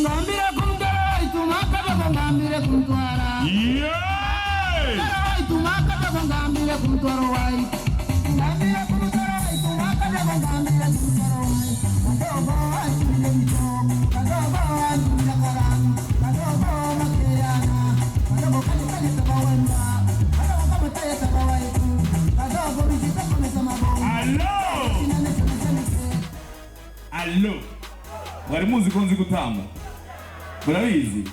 Ngambire kumutwara waituma kadogo, ngambire kumutwara. Yeah! Waituma kadogo, ngambire kumutwara waitu. Ngambire kumutwara waituma kadogo, ngambire kumutwara waitu. Kadogo waituma mchoko, kadogo waituma karamu, kadogo makeyana, kadogo kali kali tabawenda, kadogo kama taya tabawaitu, kadogo bijita komesa mabongo. Allo! Sinane sene sene. Allo! Mwari muzi ko nzi gutamba? Murabizi?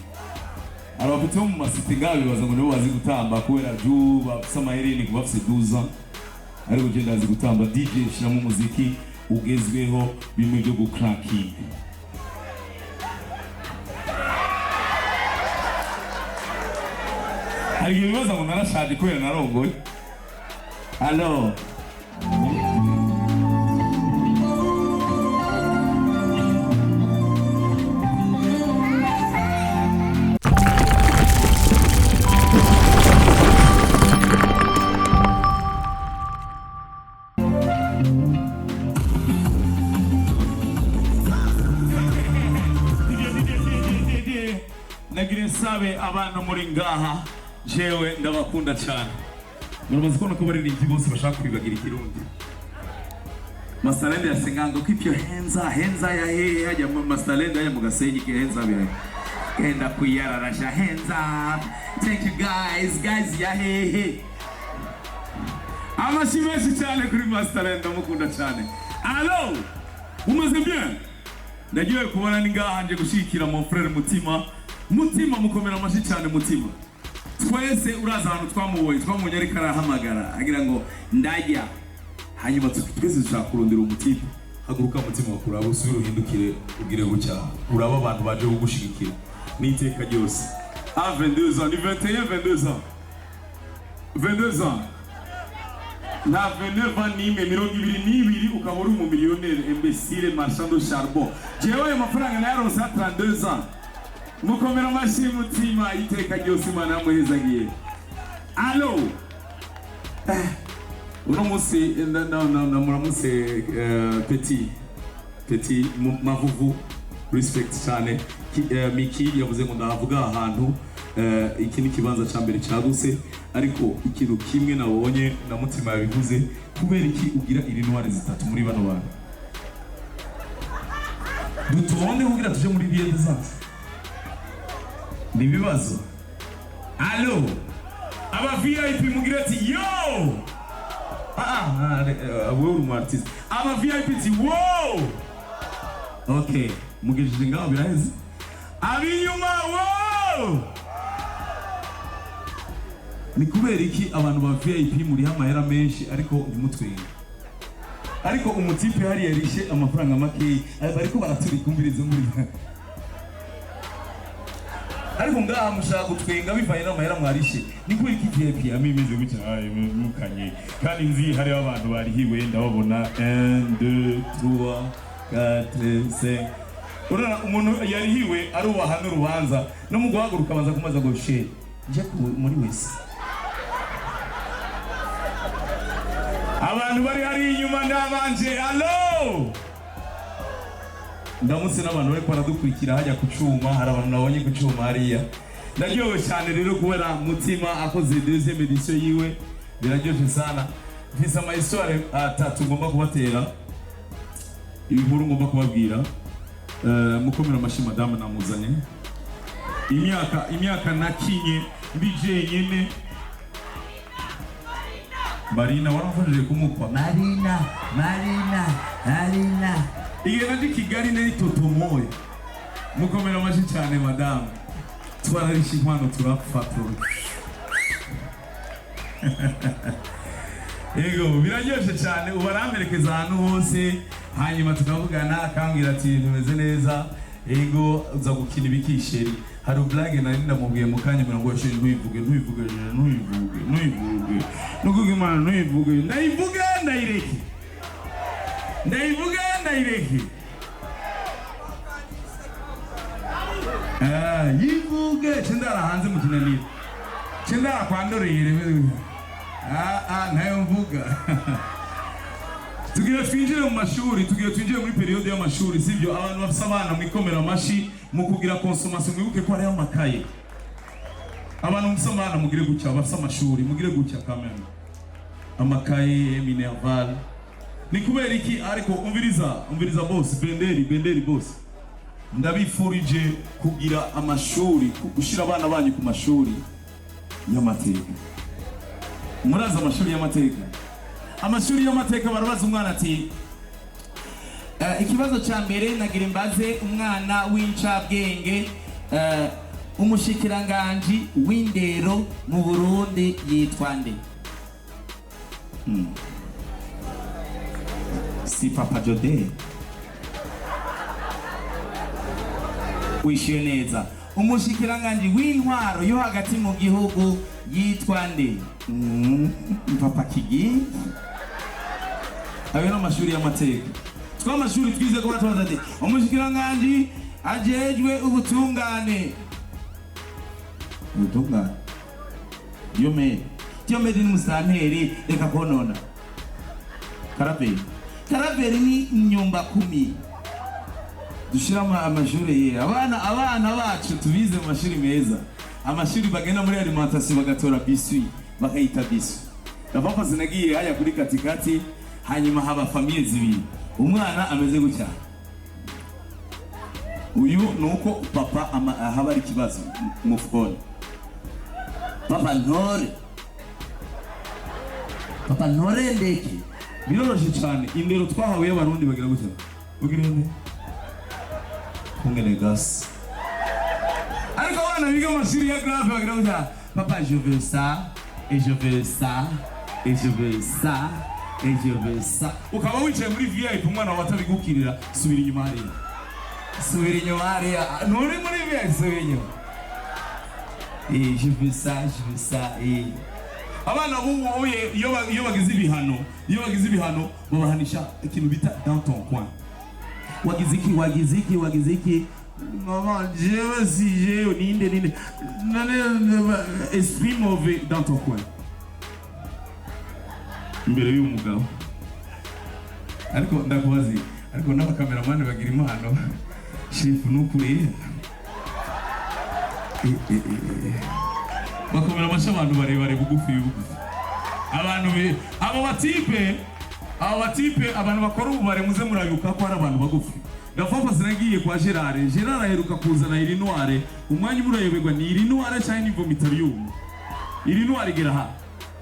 Abapeti bo mu masite ngaho bibaza ngo nibo bazi gutamba kubera ju bafise amahereni kuba bafise 12 ans, ariko je ndazi gutamba. DJ, shiramo umuziki ugezweho, bimwe byo gucracking. Hari igihe bibaza ngo narashaje kubera narongoye. Allo! Nagira nsabe abantu muri ngaha, jewe ndabakunda cyane. Muramaze kubona ko baririmbyi bose bashaka kwibagira Ikirundi. Masalende yasenga ngo "Keep your hands up, hands up" ya hehe? Hajya mu Masalende, hajya mu Gasenyi ke hands up ya genda kwiyararasha, hands up, thank you guys, guys ya hehe? Amashyi menshi cyane kuri Masalende, ndamukunda cyane. Allo, mumeze bien? Ndagiye kubona ni ngaha nje gushyigikira mon frère Mutima. Mutima, mukomera amashyi cyane. Mutima twese uraza ahantu twamubonye, twamubonye ariko arahamagara agira ngo ndajya. Hanyuma twese dushaka kurondera umutima. Haguruka Mutima, wakuraba usubire uhindukire ugire gutya, uraba abantu baje kugushigikira n'iteka ryose. A 22 ans, ni 21, 22 ans, 22 ans, nta 29 ans n'imwe, 22 ukaba uri umumiliyoneri. Imbécile, marchand de charbon. Jewe ayo mafaranga nayaronse à 32 ans. Mukomera amashyi Mutima, iteka ryose Imana yamuhezagiye. Allo! Uno munsi muramutse petit petit Mavuvu, respect cyane. Miki yavuze ngo ndahavuga ahantu, iki ni ikibanza cya mbere cyagutse, ariko ikintu kimwe nabonye na Mutima yabivuze: kubera iki ugira iri ntwari zitatu muri bano bantu dutonde kugira tuje muri billet zacu? Ni ibibazo. Allo, aba VIP mugire ati yo. Ah, ah, wewe uri umu artiste. Aba VIP ati wow. Okay, mugejeje ngaho biraheze. Abinyuma wow. Ni kubera iki abantu ba VIP muriho amahera menshi ariko ntimutwenge, ariko umutipe hariya yarishe amafaranga makeyi bariko baraturika? Umviriza muri ariko ngaha mushaka gutwenga bivanye n'amahera mwarishe. Ni kubera iki VIP yama imeze gutya? Ay, mukanye kandi nzi hariho abantu barihiwe, ndababona 1, 2, 3, 4, 5. Urabona umuntu yarihiwe arubaha n'urubanza, no mu guhaguruka abanza kumaza ngo she nje muri wese. Abantu bari hari inyuma ndabanje. Allo, ndamutse n'abantu bariko baradukurikira hajya ku cuma. Hari abantu nabonye ku cuma hariya. Ndaryohewe cyane rero kubera Mutima akoze deuxième édition yiwe, biraryoshe sana. Mfise ama histoire atatu ngomba kubatera inkuru, ngomba kubabwira. Mukomera amashyi madamu namuzanye. Imyaka nakinye ndi jenyene. Marina waramfashije kumukwa. Marina, Marina, Marina, igihe naje i Kigali nari totomoye. Mukomera amashyi cyane madamu. Twararishe inkwano turapfa turu. Yego, biraryoshe cyane. Ubu aramperekeza ahantu hose, hanyuma tukavugana akambwira ati "Tumeze neza." Yego, uza gukina ibikisheri. Hari blague nari ndamubwiye mu kanya mirongo chéri, ntuyivuge, ntuyivuge, ntuyivuge, ntuyivuge, nukuvuga Imana ntuyivuge. Ndayivuge ndayireke, ndayivuge ndayireke? Ah, yivuge cendara hanze mu kinaniro, cendara kwa Ndorere. Ah, ah, ntayo mvuga. Tugiye twinjire mu mashuri, tugiye twinjire muri période y'amashuri, sibyo? Abantu bafise abana, mwikomera amashi mu kugira consommation, mwibuke ko hariho amakaye. Abantu mufise abana, mugire gutya. Bafise amashuri, mugire gutya. Kameme amakaye, minerval ni kubera iki? Ariko umviriza, umviriza boss Benderi, Benderi boss, ndabifurije kugira amashuri, gushira abana banyu ku mashuri y'amateka. Murazi amashuri y'amateka? Amashuri y'amateka barabaza umwana ati: Ikibazo cya mbere nagira imbaze umwana w'incabwenge, umushikiranganji w'indero mu Burundi yitwa nde? Si Papa Jode? Wishyuye neza. Umushikiranganji w'intwaro yo hagati mu gihugu yitwa nde? Papa Kigingi. Ayo ni amashuri y'amateka. Tw'amashuri twize ko batubaza ati: umushikiranganji ajejwe ubutungane. Ubutungane, Diomede. Diomede ni musanteri, reka konona. Karaveri, Karaveri ni nyumba kumi. Dushiramo amashuri ye abana, abana bacu tubize mu mashuri meza, amashuri bagenda muri alimentation bagatora biscuit, bakayita biscuit. Ndapapa sinagiye haya kuri katikati, hanyuma haba famille zibiri, umwana ameze gutya. Uyu ni uko papa haba ari ikibazo mufukoni. Papa ntore, papa ntore ndeke. Biroroshe cyane. Indero twahawe y'Abarundi, bagira gutya, ugira inde kungene gasi. Ariko abana biga amashuri ya grave bagira gutya: Papa, je veux ça et je veux ça et je veux ça et je veux ça. Ukaba wicaye muri VIP, umwana wawe atabigukirira: subira inyuma hariya, Subira inyuma hariya, nturi muri VIP, subira inyuma. Et je veux ça, je veux ça et Abana b'ubu oye, iyo bagize ibihano, iyo bagize ibihano babahanisha ikintu bita dans ton coin. Wagize iki? Wagize iki? Wagize iki? Mama, jewe si jewe, ninde, ninde nane, esprit mauvais, dans ton coin, imbere y'uyu mugabo. Ariko ndakubazi, ariko n'abakameramani bagira impano. Shefu, nukuri bakomera amashyi abantu barebare, bugufi bugufi, abantu be abo batipe, abo batipe, abantu bakora ububare, muze murabibuka ko hari abantu bagufi. Ndafafa sinagiye kwa Gerard. Gerard aheruka kuzana Illinois, umwanya umwe urayoberwa ni Illinois cyangwa ni vomitarium. Illinois igera aha,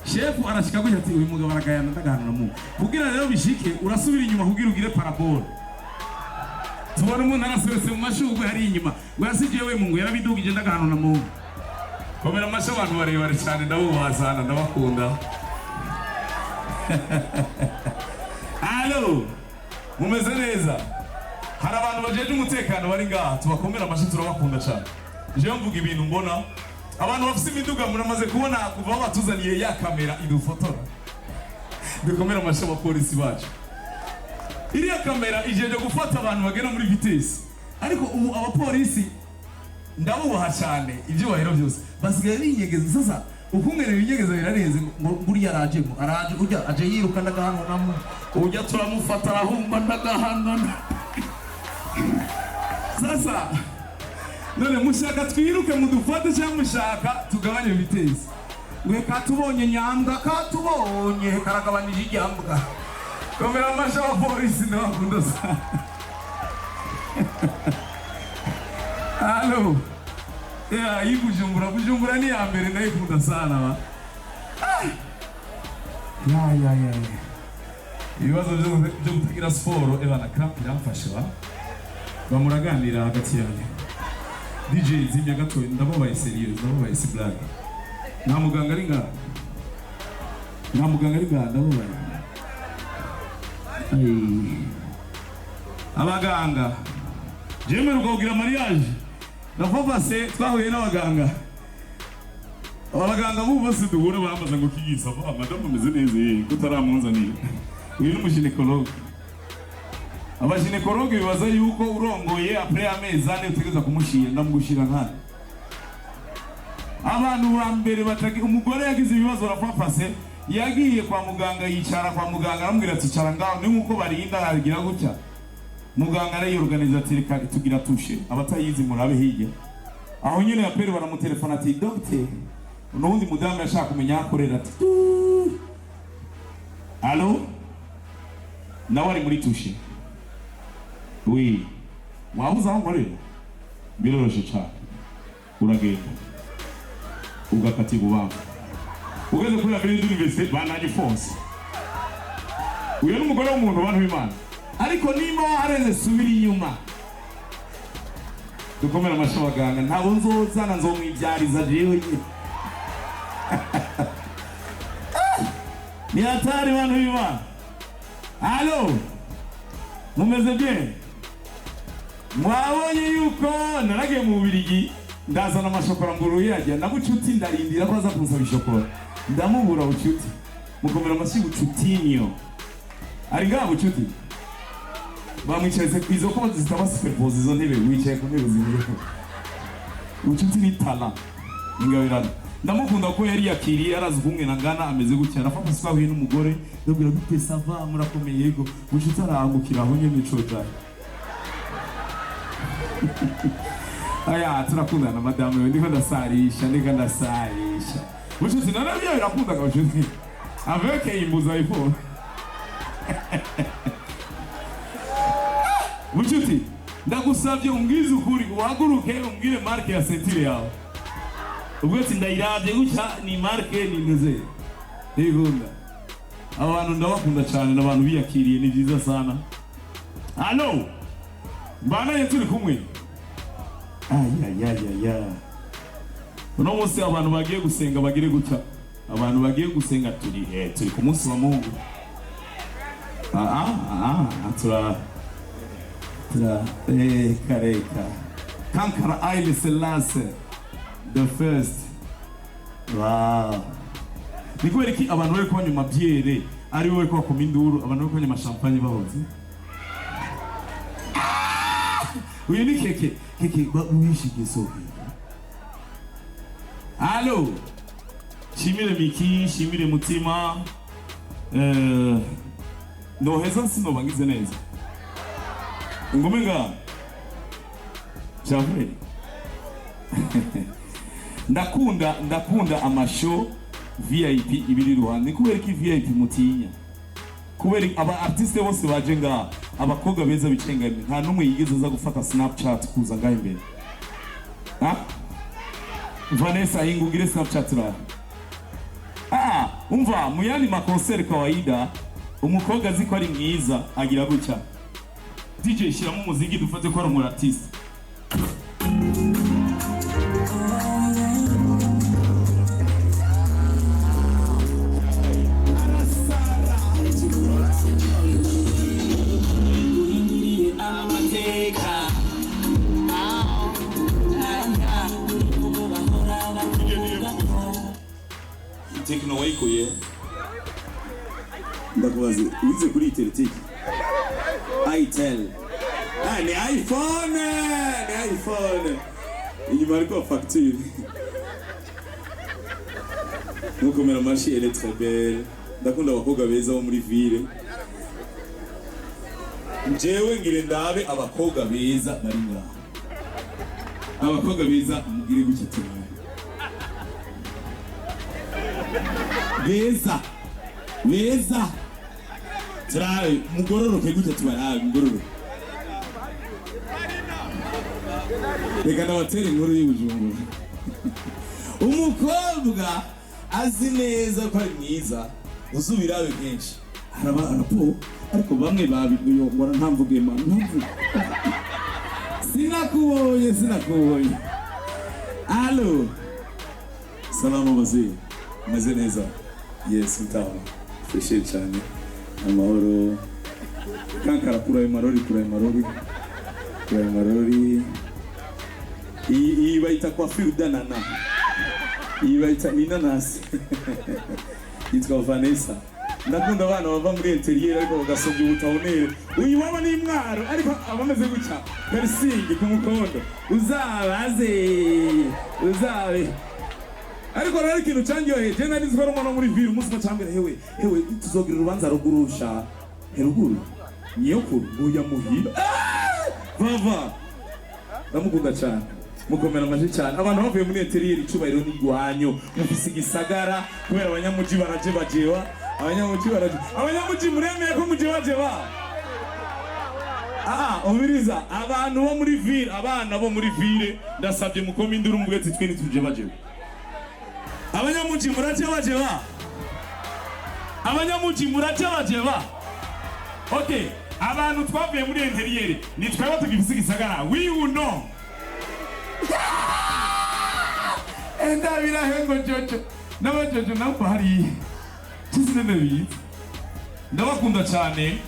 shefu arashika gutya ati: uyu mugabo aragayana, ndagahanura mu kugira rero bishike urasubira inyuma kugira ugire parabole. Tubona umuntu arasohotse mu mashurwe hari inyuma ngo yasigiye we mungu yarabidugije, ndagahanura mu. Komera amashyi abantu barebare cyane, ndabubaha sana, ndabakunda. Alo, mumeze neza? Hari abantu bajeje umutekano bari ngaha, tubakomera amashyi, turabakunda cyane. Jewe mvuga ibintu mbona. Abantu bafise imiduga, muramaze kubona kuva aho batuzaniye ya kamera idufotora. Dukomere amashyi abapolisi bacu. Iriya kamera ijeje gufata abantu bagera muri vitesse, ariko ubu abapolisi ndabubaha cyane, ibyubahiro byose, basigaye binyegeza. Sasa ukungene binyegeza birarenze, ngo nguriya araje, ngo araje, urya aje yiruka, ndagahanwa, ujya turamufata arahumba, ndagahanwa. Sasa none mushaka twiruke mudufate cyangwa mushaka tugabanye vitesse? We katubonye nyambwa, katubonye karagabanije iryambwa. Komera amashyi abapolisi, ndabakunda sana. Alo. Yeah, iyi Bujumbura, Bujumbura ni ya mbere, ndayikunda sana ba. Ah. Ya ya ya. Ya. Ibibazo byo kutagira siporo, ebana cramp iramfashe ba. Bamuraganira hagati yanyu. DJ, zimya gato, ndababaye sérieux, ndababaye, si blague. Nta muganga ari ngaha. Nta muganga ari ngaha, ndababaye. Ay. Abaganga. Jewe mperuka kugira mariage. Ndafafase twahuye n'abaganga. Abaganga b'ubu bose duhura bambaza ngo: kigisa va madamu ameze neza ye ko utaramunzanira? Uyu ni umu gynécologue. Aba gynécologue bibaza yuko urongoye après amezi 4 utegereza kumushira. Ndamugushira nkana abantu ba mbere batagi umugore yagize ibibazo, arafafase. Yagiye kwa muganga, yicara kwa muganga, aramubwira ati: "Cara ngaho." Ni nkuko barinda aragira gutya, muganga arayiorganiza ati: "Reka tugira toucher." Abatayizi murabe hirya aho nyene ya peri. Baramutelefona ati: "Docteur." N'uwundi mudamu yashaka kumenya aho akorera ati: "Tuuu. Allô?" Nawe ari muri toucher. "Oui, wabuze aho nkorera? Biroroshe cane, uragenda ugakata ibubamfu, ugeze kuri avenue de l'université, bandanye fonce." Uyu ni umugore w'umuntu, bantu b'Imana. Ariko nimba warenze, subira inyuma. Dukomere amashyi abaganga. Ntabwo nzozana, nzomwibyariza jewe nyine. Ni hatari, bantu b'Imana. Allô, mumeze bien? Mwabonye yuko naragiye mu Bubirigi, ndazana amashokora ngo uruyajya na Bucuti, ndarindira ko aza kunsaba ishokora, ndamubura. Bucuti, mukomera amashyi. Bucutinyo ari ngaha. Bucuti bamwicaye ku izo ko zitaba superpose izo ntebe, wicaye ku ntebe zimwe. Bucuti ni talent, ingabirano. Ndamukunda ko yari yakiriye, arazi ukungena ngana ameze gutya, arafata isuka ahuye n'umugore, ndabwira: "Gute, ça va, murakomeye?" "Yego." Bucuti arahangukira aho nyene codari. Aya, turakundana madamu we, ndiko ndasarisha, ndiko ndasarisha. Bucuti nanabyo birakundaga. Bucuti avec imbuza iPhone. Bucuti, ndagusabye umbwize ukuri, uhaguruke umbwire marque ya ceinture yawe. Ubwo ati ndayiravye gutya, ni marque ni ntuze ntikunda. Aba bantu ndabakunda cyane, ni abantu biyakiriye, ni byiza sana. Allô, mbanaye turi kumwe. Ayayayaya, uno munsi abantu bagiye gusenga bagire gutya. Abantu bagiye gusenga, turi turi ku munsi wa Mungu. Ah ah ah, tura tura reka reka. Kankara Haile Selassie the first. Wow, ni kubera iki abantu bari kubanywa amabyere ari bo bari kubakoma induru, abantu bari kubanywa amashampanye bahoze? Uyu ni keke keke wishigiye soko. Allô, shimire Miki, shimire Mutima. Noheza sinoba ngize neza ngume nga Javeri. Ndakunda, ndakunda amashow VIP ibiri iruhande. Ni kubera iki VIP mutinya? Kubera aba artiste bose baje ngaha, abakobwa beza bicaye ngaha imbere, nta n'umwe yigeze aza gufata Snapchat kuza ngaha imbere. Ha? Vanessa, ingugire Snapchat ra. Ah, umva, mu yandi makonseri kawaida umukobwa azi ko ari mwiza agira gutya: "DJ, shyiramo umuziki, dufate ko ari umu artiste." Amateka. Tekno wayikuye? Ndakubaze, wize kuri Iteritiki Itel? Ah, ni iPhone, ni iPhone inyuma ariko facture. Mukomera amashi, elle est très belle. Ndakunda abakobwa beza bo muri ville. Njyewe ngire ndabe abakobwa beza bari ngaha. Abakobwa beza mugire gutya turabe beza beza, turabe. Mugororoke gutya tubarabe, mugororoke. Reka ndabatere inkuru y'Ubujumbura. Umukobwa azi neza ko ari mwiza, uzubirabe kenshi araba arapo, ariko bamwe babiyongora. Ntamvuge ma ntamvuge, sinakubonye, sinakubonye. Allô, salamu bazee, meze neza? Yes, mtawa fresh cyane, amahoro. Kankara, kurayo marori, kurayo marori, kurayo marori. Iyi bayita coiffure d'anana, iyi bayita ni inanasi. Yitwa Vanessa. Ndakunda abana bava muri intérieur ariko bagasomya ubutawunere. Uyu waba ni imwaro, ariko aba ameze gutya, piercing ku mukondo. Uzabaze, uzabe. Ariko rero ikintu cyanyoheye, je nari nzi ko ari umuntu wo muri ville. Umunsi umwe cambere, hewe hewe, tuzogira urubanza rugurusha heruguru nyokuru nguya muhira. Ah! Vava ndamukunda cyane, mukomera amashyi cyane. Abantu bavuye muri intérieur, icubahiro n'igwanyo mufise igisagara, kubera abanyamuji barajebajewa. Abanyamuji baraje, abanyamuji muremeye ko mujebajeba. Ah, umviriza, abantu bo muri ville, abana bo muri ville, ndasabye mukome induru muvuge ati twe ntitujebajeba. Abanyamuji murajebajeba? Abanyamuji murajebajeba? Okay, abantu twavuye muri intérieur ni twebwe tugifise igisagara, oui ou non? Endabira hengo jojo n'abajojo nabo hariya kizinene biza. Ndabakunda cyane,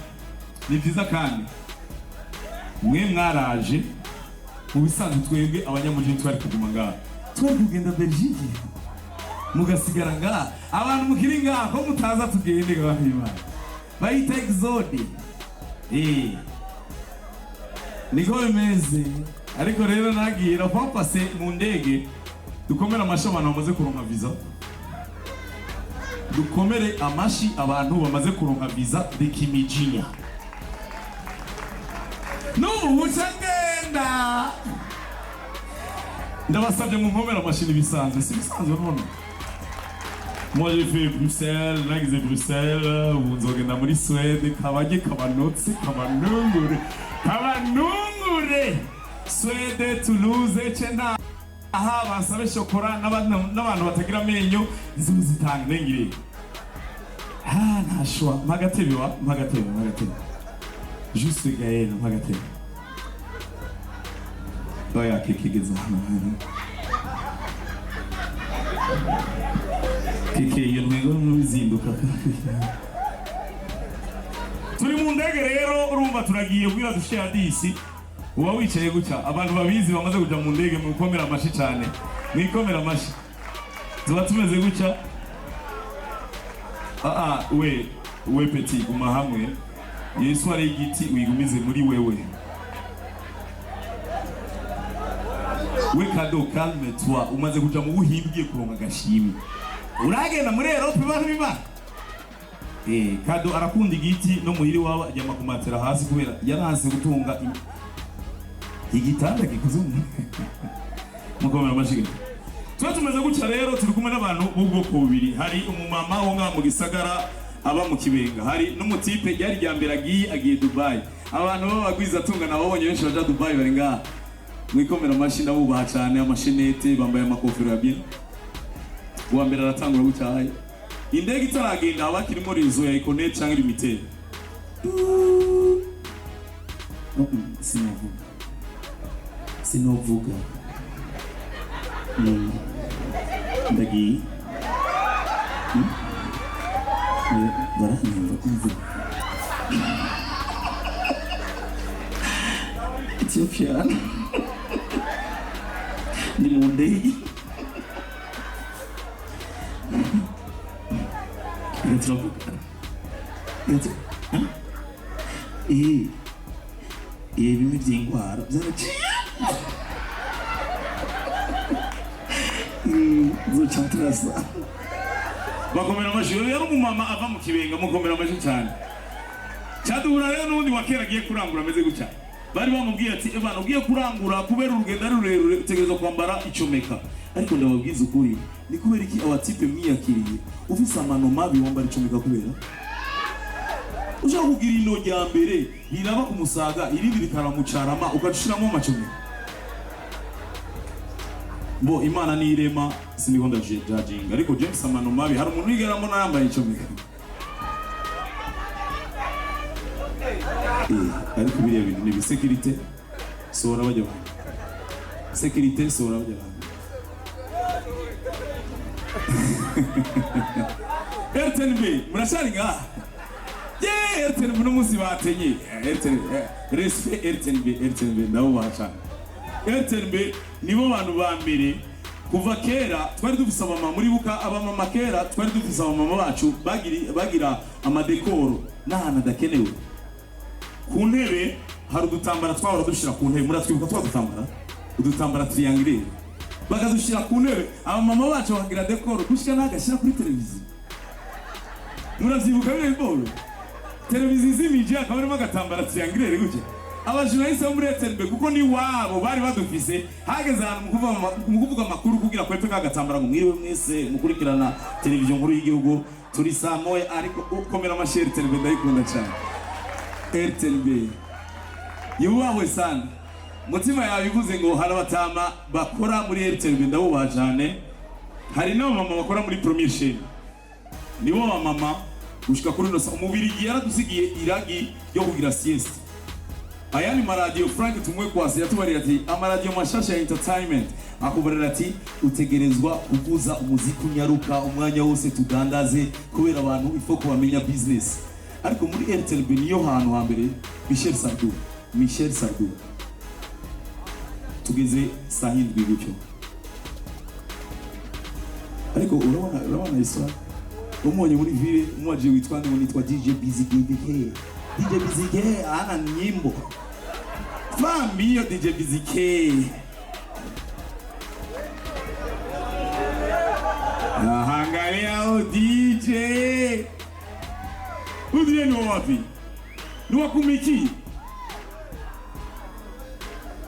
ni byiza kandi mwe mwaraje. Mu bisanzwe twebwe abanyamuji twari kuguma ngaha, twari kugenda Belgique mugasigara ngaha. Abantu mukiri ngaha ko mutaza tugende abantu b'Imana bayita exode, niko bimeze. Ariko rero nagiye papase mu ndege. Dukomere amashi abantu bamaze kuronka visa, dukomere amashi abantu bamaze kuronka visa de Kimijinya. N'ubu buca ngenda, ndabasabye mu nkomere amashi. Ibisanzwe si ibisanzwe none. Moi, j'ai fait Bruxelles, nagize Bruxelles, ubu nzogenda muri Suède, kabajye kabanotse, kabanungure, kabanungure. Suède, Toulouse, ce aha bansabe shokora n'abantu batagira amenyo nzozitanga ndengire. Ah, nta choix. Mpagatebe wa, mpagatebe, mpagatebe. Juste Gaël, mpagatebe. Oya, kikigeza hano. Keke, iyo ntego n'ubizinduka. Turi mu ndege rero, urumva turagiye kugira dushe Addis. Uba wicaye gutya, abantu babizi bamaze kuja mu ndege mukomera amashi cyane, mwikomera amashi. Tuba tumeze gutya. Ah ah, we we petit, guma hamwe. Yesu ari igiti, wigumize muri wewe. We kado, calme toi, umaze kuja mu Buhinde, ugiye kuronka agashimwe, uragenda muri Europe bantu b'Imana. Kado arakunda igiti, no muhiri wawe aryama ku matera hasi kubera yaranse gutunga igitanda gikoze mu mukomera amashiga. Tuba tumeze gutya rero, turi kumwe n'abantu b'ubwoko bubiri. Hari umumama wo ngaha mu gisagara aba mu Kibenga, hari n'umutipe ryari rya mbere agiye Dubai. Abantu b'abagwizatunga nababonye benshi baja Dubai bari ngaha, mwikomera amashyi, ndabubaha cyane. Amashenete bambaye, amakofero ya bien. Uwa mbere aratangura gutyaye, indege itaragenda, haba kirimo réseau ya Econet cyangwa Lumitel. Sinovuga, sinovuga. Ndagiye. Baranyumva kumvuga Ethiopian, ndi mu ndege. Reka turavuga. Reka. Bimwe by'indwara byaraciye. Zoca turasa. Bakomera amashyi. Rero umumama ava mu Kibenga, mukomera amashyi cyane. Cyaduhura rero n'ubundi wa kera agiye kurangura ameze gutya. Bari bamubwiye ati: "Ebana, ugiye kurangura, kubera urugendo ari rurerure, utegerezwa kwambara icomeka." Ariko ndababwiza ukuri, ni kubera iki abatipe mwiyakiriye? Ufise amano mabi wambara icomeka kubera ushaka kugira ino rya mbere riraba ku musaga, irindi rikaramucarama, ugacushiramo amacomeka. Bo Imana ni irema, siniko ndajajinga, ariko James amano mabi, hari umuntu wigera mbona yambaye icomeka? Ariko biriya bintu ni ibisécurité, sohora bajya bantu. Sécurité, sohora bajya bantu. RTNB muracari ngaha? Ye, RTNB uno munsi batenye. RTNB, respect RTNB. RTNB ndabubaha cyane. RTNB nibo bantu ba mbere kuva kera twari dufise abamama. Muribuka abamama kera? Twari dufise abamama bacu bagira amadécor n'ahantu adakenewe ku ntebe. Hari udutambara twahora dushira ku ntebe, muratwibuka twa dutambara, udutambara triangulaire? Bakadushyira ku ntebe, abamama bacu bakagira décor gushika n'agashyira kuri televiziyo. Muravyibuka bino biboro, televiziyo izimije, akaba arimo agatambara triangulaire gutya. Abajournaliste bo muri RTNB, kuko ni wabo bari badufise, hageze ahantu mu kuvuga amakuru kugira kwepe kagatambara ngo mwiriwe mwese mukurikirana televiziyo nkuru y'igihugu, turi saa moya. Ariko ukomera amashyi RTNB, ndayikunda cyane. RTNB yubahwe sana. Mutima yabivuze ngo hari abatama bakora muri RTNB, ndabubaha cyane. Hari n'abamama bakora muri première chaîne, nibo bamama gushika kuri ino. Umubirigi yaradusigiye iragi ryo kugira sieste. Ayandi maradiyo, Frank tumwe kwasi yatubarira ati amaradiyo mashasha ya entertainment, akubarira ati utegerezwa kuvuza umuziki unyaruka umwanya wose tudandaze, kubera abantu ifo kubamenya business. Ariko muri RTNB niyo hantu hambere. Michel Sardou, Michel Sardou, tugeze saa 7 gutyo. Ariko urabona isa umubonye muri ville, umubajije witwa nde, ngo nitwa DJ Busy GBK. DJ Busy K ana nyimbo fambiyo. DJ Busy K ahangalia o DJ. Huyu DJ ni wa wapi? Ni wa kumiki?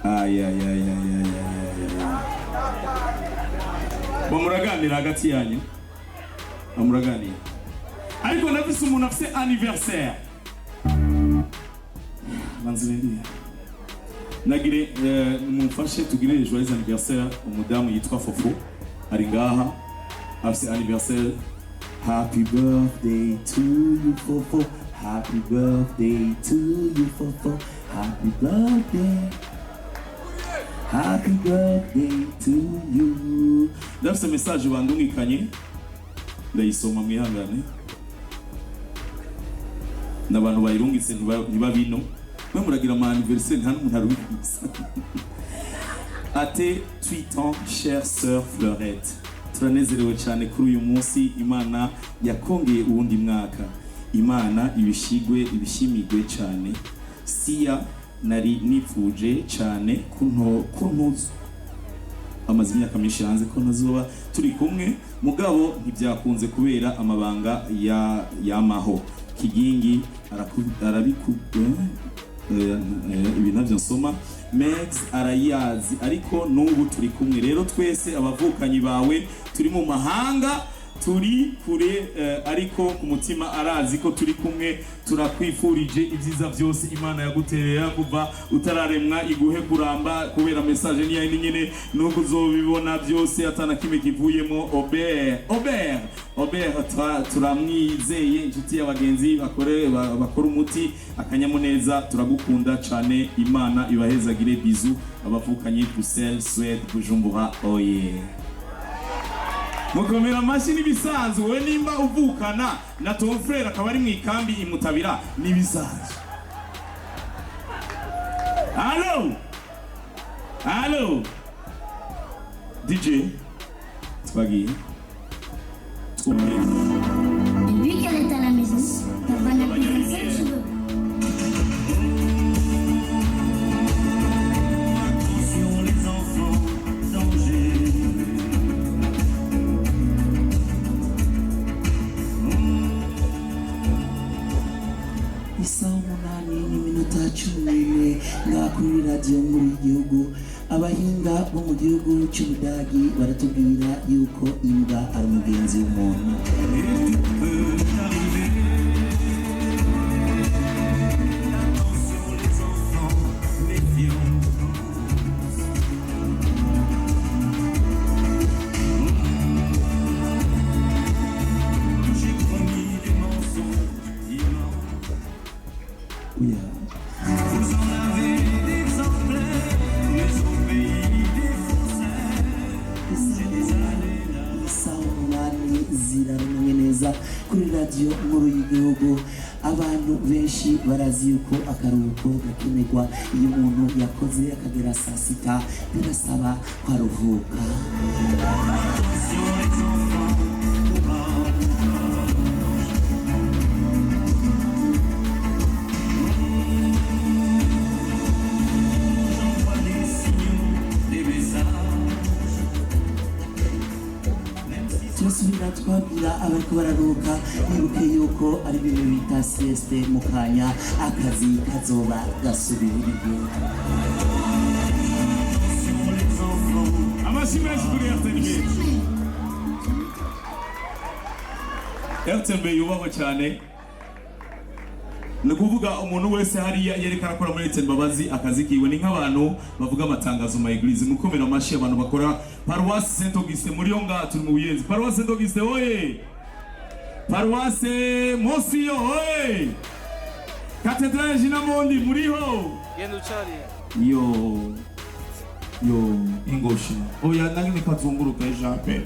Ay, ay, ay, ay, ay, ay, ay, ay. Muraganira hagati yanyu, muraganira. Ariko ndafise umuntu afise anniversaire. Banzirindire nagire mumfashe tugire joyeux anniversaire umudamu yitwa Fofo, ari ngaha, afise anniversaire. Happy birthday to you, Fofo. Happy birthday to you, Fofo. Happy birthday, happy birthday to you. Ndafise message bandungikanye, ndayisoma, mwihangane. N'abantu bayirungitse ntibabino mwe muragira ama anniversaire, nta n'umuntu arungitse. Ate 8 ans, chère sœur Fleurette, turanezerewe cyane kuri uyu munsi Imana yakongeye uwundi mwaka. Imana ibishigwe ibishimigwe cyane. Siya nari nipfuje cyane kunto kuntuzo amaze imyaka myinshi hanze ko ntazoba turi kumwe, mugabo ntibyakunze kubera amabanga ya yamaho. Kigingi arabiku ibi navyo nsoma. Mex arayazi, ariko n'ubu turi kumwe. Rero twese abavukanyi bawe turi mu mahanga, turi kure, ariko ku mutima arazi ko turi kumwe. Turakwifurije ibyiza byose Imana yaguterera kuva utararemwa, iguhe kuramba, kubera message ni yindi nyene, nuko uzobibona byose atana kimwe kivuyemo. Obert, Obert, Obert, turamwizeye, inshuti y'abagenzi bakore bakora umuti akanyamuneza. Turagukunda cyane, Imana ibahezagire. Bisous, abavukanye. Bruxelles, Suède, Bujumbura, oye. Mukomera amashyi n'ibisanzwe. Wowe nimba uvukana na ton frère akaba ari mu ikambi imutabira, n'ibisanzwe. Allo, allo, DJ, twagiye twumve. Depuis qu'elle est à la maison, papa n'a plus qu'un seul cheveu. Attention les enfants, danger. Isaha 8:14 ngaha kuri radiyo nkuru y'igihugu. Abahinga bo mu gihugu cy'Ubudagi baratubwira yuko imbwa ari umugenzi w'umuntu. Et tout peut arriver. Attention les enfants, méfions. J'ai promis des mensonges immenses. Oya. Vous en avez d'exemplaires, mais au pays des faussaires, j'ai des années d'avance. Isaha 8 zirarumye neza kuri radiyo nkuru y'igihugu. Abantu benshi barazi yuko akaruhuko gakenerwa. Iyo umuntu yakoze akagera saa sita, birasaba ko aruhuka. Attention les enfants, courage. J'envoie des signaux, des messages. Twongera twabwira abariko bararuhuka bibuke yuko ari bimwe bita sieste, mu kanya akazi kazoba gasubiriye. Amashyi menshi kuri RTNB. RTNB yubahwe cyane. Ni ukuvuga umuntu wese hariya yereka arakora muri RTNB abazi akazi kiwe, ni nk'abantu bavuga amatangazo mu église. Mukomera amashyi abantu bakora Paroisse Saint Augustin muri yo. Ngaha turi mu Buyenzi. Paroisse Saint Augustin oye! Paroisse Monsiyo oye! Cathédrale Regina Mundi muriho? Genda ucari. Yo yo, Ingosha oya, nange nikazunguruka ejo pe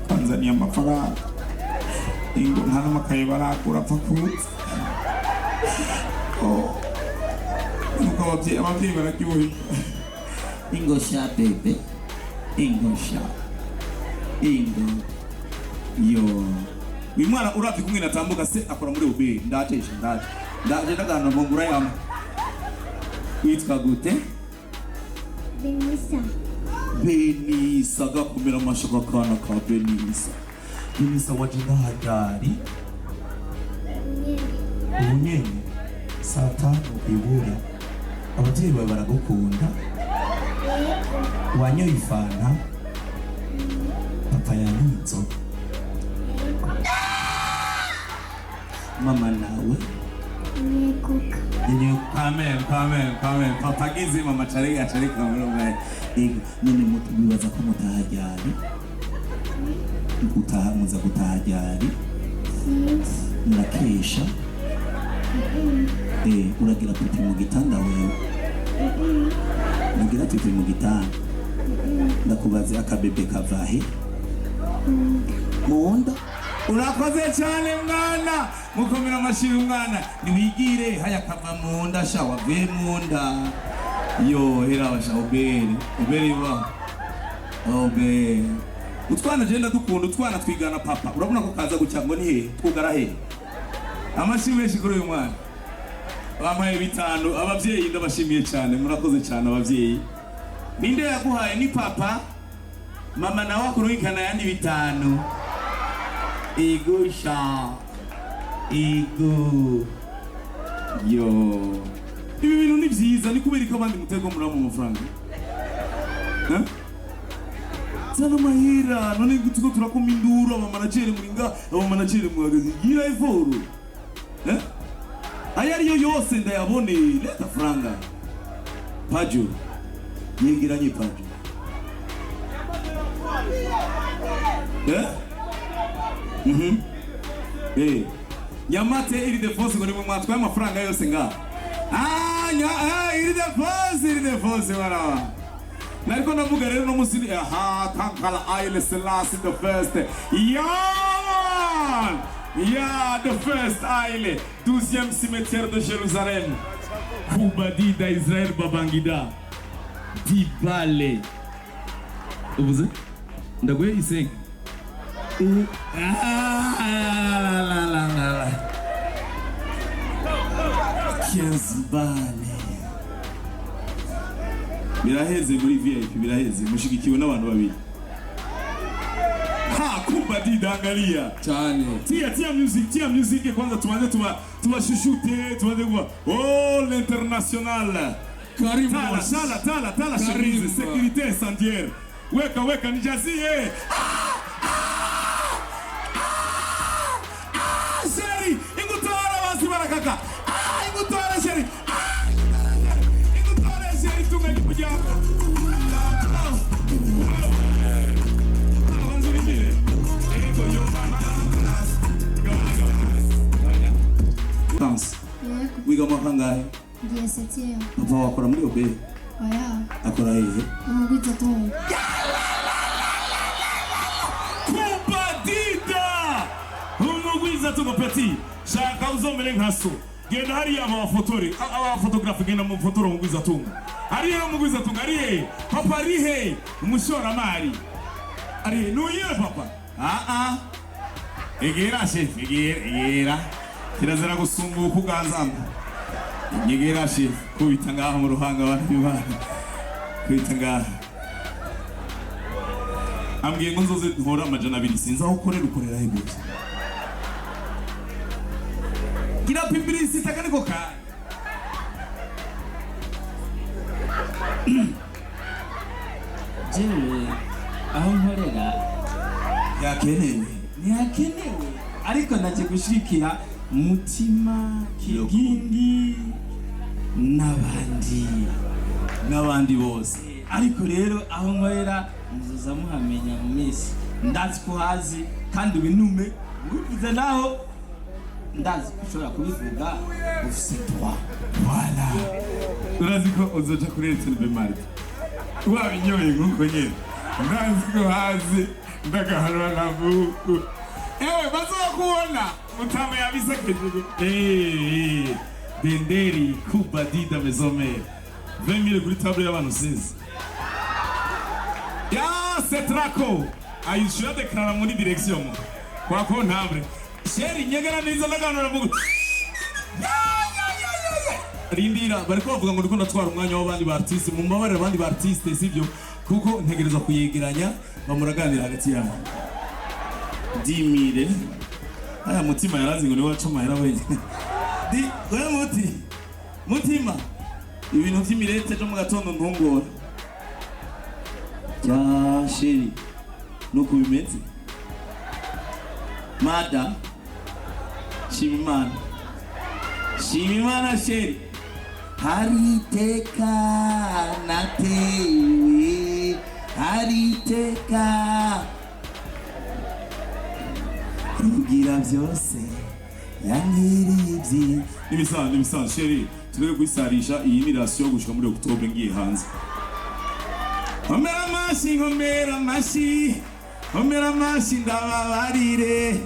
kanzaniye amafaranga ingo, nta n'amakaye barakura apfa kuza. Oh. Nuko abavyeyi bararyoherwa. Ingosha bebe, ingosha, ingo. Yo, uyu mwana uravye kumwe natambuka se akora muri OBR. Ndaje ndaje ndaje ndagana mbongura yama. Witwa gute? Benissa. Benisa, gakomera amashoka akana ka Benisa. Benisa, waje ngahagari ubu nyene saa 5 ibura. Abavyeyi bawe baragukunda? Wanyoye ifanta? Papa yanyoye inzoga? Mama nawe? Nekuka. Amen, amen, amen. Papa agize mama careka acareka muri umwe. Ego, none wibaza ko mutaha ryari? Gutaha, muza gutaha ryari? Sinzi. Murakesha? Uragira pipi mu gitanda wewe? Mugira pipi mu gitanda? Ndakubaze, akabebe kavahe? Mu nda. Urakoze cyane mwana, mukomera amashyi uyu mwana. Niwigire haya kava mu nda sha, wavuye mu nda. Yo, hera basha obere obere iba obere. Utwana je ndadukunda, utwana twigana papa. Urabona ko kaza gucya ngo ni hehe twugara hehe. Amashyi menshi kuri uyu mwana bampaye 5. Ababyeyi ndabashimiye cyane, murakoze cyane ababyeyi. Ninde yaguhaye? Ni papa? Mama nawe akurungikana yandi 5. Igusha igu yo, ibi bintu ni byiza. Ni kubera ko abandi mutego muri mu mafaranga. Eh? Zana amahera none tuko turakoma induru. Abamanageri muri nga, abamanageri muhagaze, gira effort. Eh? Ayo ariyo yose ndayabone, leta franga. Pajo yegeranye, pajo. Eh? Eh. Nyamate Ildefonse ngo nimwe mwatwaye amafaranga yose nga. Ah, nya ah, Ildefonse, Ildefonse barawa. Nariko ndavuga rero no musi ni aha Kankala Haile Selassie the first. Yeah! Yeah, the first Haile, 12e cimetière de Jérusalem. Kubadida Israel Babangida. Dibale. Ubuze? Ndaguye isenga. Ah, la, la, la, la, la. 15 bale. Biraheze muri VIP, biraheze. Mushigikiwe n'abantu babiri. Ha, Kubadida, angalia. Cyane. Tia, tia music, tia music kwanza tuanze tubashushute, tuanze kuba. Oh, l'international. Karibu. Tala, tala, tala, tala Karibu. chemise, sécurité incendiaire. Weka, weka, nijazie. Ah, ah, ah, chéri, ingutwara basi barakaka. Ah, ingutwara chéri. Ah, ingutwara chéri tunga kujyako. Banza urindire. Ego yo. Danse. Yego. Wiga mu kangahe? Ngiye septième. Papa wakora muri OBR? Oya. Akora hehe? Umugwizatunga. Kubadida umugwizatungo. Petit, shaka uzomere nka so. Genda hariya abafotore, abafotografe, genda mu fotore umugwizatungo. Arihe umugwizatungo? Arihe papa? Arihe umushoramari? Arihe nuyire papa? Ah ah, egera chef, egera, egera. Kirazira gusumbuka uganzamba. Nyegera chef, kubita ngaha mu ruhanga abantu b'Imana, kubita ngaha. Ambwiye ngo nzoze nkora 200. Sinzi aho ukorera, ukorera he gute? Gira publicité akaniko kanya. Jewe aho nkorera Yakenewe. Ntihakenewe, ariko naje gushigikira Mutima Kigingi n'abandi. N'abandi bose. Ariko rero aho nkorera muzoza muhamenya mu minsi. Ndazi ko uhazi kandi ubinume ubivuze, naho ndazi ko ushobora kubivuga, ufise droit. Voilà. Urazi ko uzoja kuri RTNB mardi wabinyoye nk'uko nyene? Ndazi ko hazi ndagaharura na buku ewe bazokubona mutama yabisekeje. Eh, Denderi Kuba Dida Maison Mère. 20 000 kuri table y'abantu sinzi. Ya setrako ayishura deklara muri direction mo kwa comptable sheri nyegera neza ndaganura mu. Ya, ya, ya, ya, ya. Rindira, bariko bavuga ngo ndiko ndatwara umwanya w'abandi ba artiste. Mumbabarire abandi ba artiste, sivyo? Kuko ntegerezwa kuyegeranya bamuraganira hagati yabo. 10 000. Aya Mutima yarazi ngo niwe waca amahera wenyine. Di, we muti. Mutima. Ibintu vy'imirete ejo mu gatondo ntungora. Ya chéri. Nuko bimeze. Mada. Shima Imana. Shima Imana chéri. Hari iteka natewe, hari iteka rugira byose yangiriye ibyiza. Nibisanzwe, nibisanzwe chéri, tureke kwisarisha. Iyi ni ration gushika muri octobre ngiye hanze. Homera amashi, nkomera amashi, homera amashi ndababarire,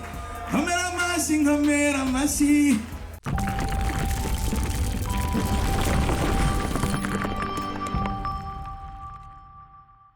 homera amashi, nkomera amashi.